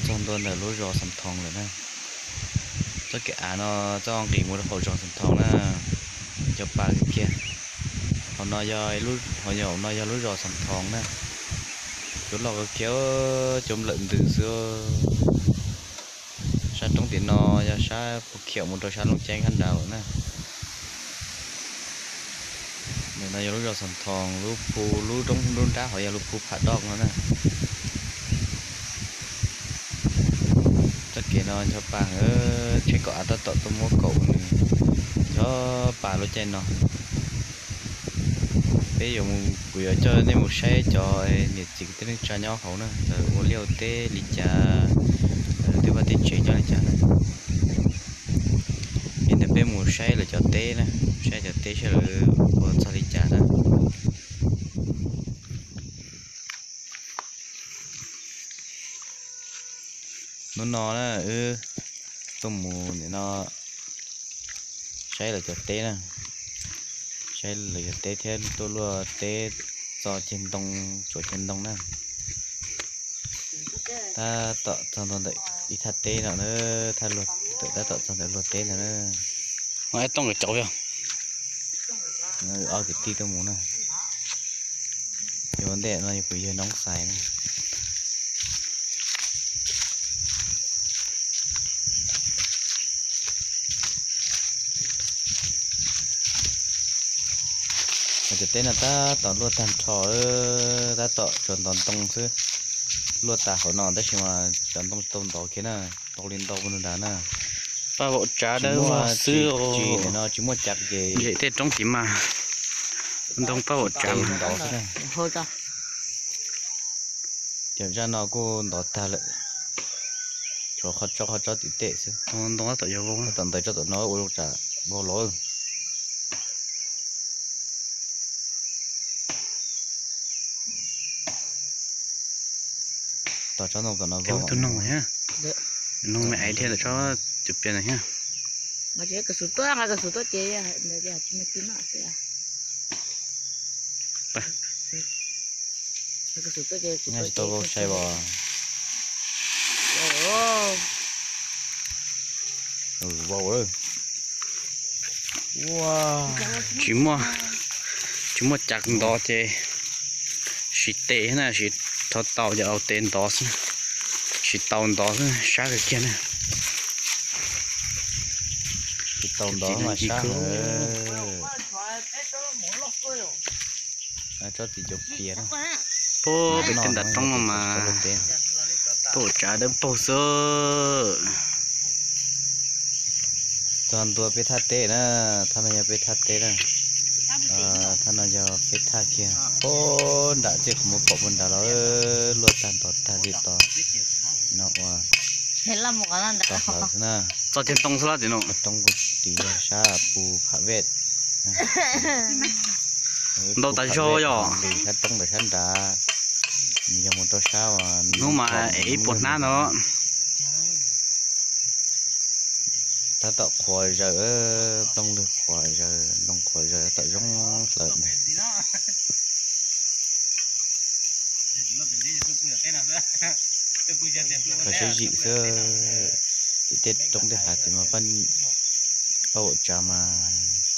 Txog ntua ntawm lub zos Xam Thoos lawm na. Txoj kev av no txoj nqis mus rau hauv zos Xam Thoos na. Cov pas kiag. Hauv no yog, hauv no yog lub zos Xam Thoos na. Cov loj kawg kiag, cov nplawm ntws xwb. Sab roob tim no yog sab puag khiaum mus rau sab Looj Ceeb hab nrad lawm na. Ntawm no yog lub zos Xam Thoos, lub phu, lub roob nruab nrab hov yog lub phu Pham Doj no na. Txoj kev no ncho pa heev, tsheb kaum av tab tom tuaj muab kaum nws ncho pa lub caij no. Peb yuav mus, kuv yuav coj nej mus saib cov niam txiv kwv tij neej tsa nyob hauv na, lawv ua liaj ua teb li cas, lawv tej vaj tej tsev nyob li cas na. Li ntawd peb mus saib lawv cov teb na, saib cov teb saib lawv ua txog li cas na. Hnub no na wb tuaj mus nim no saib lawv cov teb na, saib lawv cov teb thiab tuaj luaj teb txo ceg ntoo, tsuav ceg ntoo na. Tab tom txog ntua ntawm ib thaj teb no na, thaj luag, tab tom txog ntawm luag teb ntawd na. Ob kwv tij tuaj mus na. Yog ua ntej no yog kuv yawg Noob Xais na. Cov teb no tab tom luaj tag nrho, tab tom tsuas ntov ntoo xwb. Luaj tas hauv no tab sis mas cov ntoo tsis tau ntov kiag na, ntau li ntau nrad na. Paj vaum tsav dawb vog xwb. Tsis no tsis muaj cav ces zem tej roob tim mas ntoo paj vaum tsav ntov xwb na. Cov zaj no kuj ntov tag lawm, tshuav qhov tsob qhov tsob tim tej xwb. Ntoo tab tom yog vau, tab tom ntawd tsob tom no ua tsam vau los. Tom tsob ntoo tom no vau. Tus noog thiab, noog me aiv thiab tsob cov pias ntawd thiab. Tsis tau vau sai os. Vau lawm. Tsis muaj, tsis muaj cav ntov ces siv tes na, siv rau tau ces au tes ntov xwb, siv tau ntov xwb, sab kawg kiag na. Tsis tau ntov mas sab. Tsob txiv cov pias na. Pem tej nram roob no mas paj vaum tsav dawb paug xwb. Txog ntua peb thaj teb na, thaj no yog peb thaj teb na. Thaj no yog peb thaj kiag. Puag nram txij qhov muag pom puag nrad los luaj tag ntov tag li tod no ua tod hlawv xwb na. Txoj ceg ntoo xwb lab tim no. Roob kuj tim yog sab pus Pham Vaj. Ntau tas zog yog li sab roob ntawm sab nrad, nws yog mus rau sab uas hnub mas es ib puas hnab no. Tab tom qhuav zaws, nplooj lwg qhuav zaws, nplooj qhuav zaws tab tom zoo hlawv ntag. Kho siab zim xwb, tim tej roob tej hav tim mas paj vaum tsav mas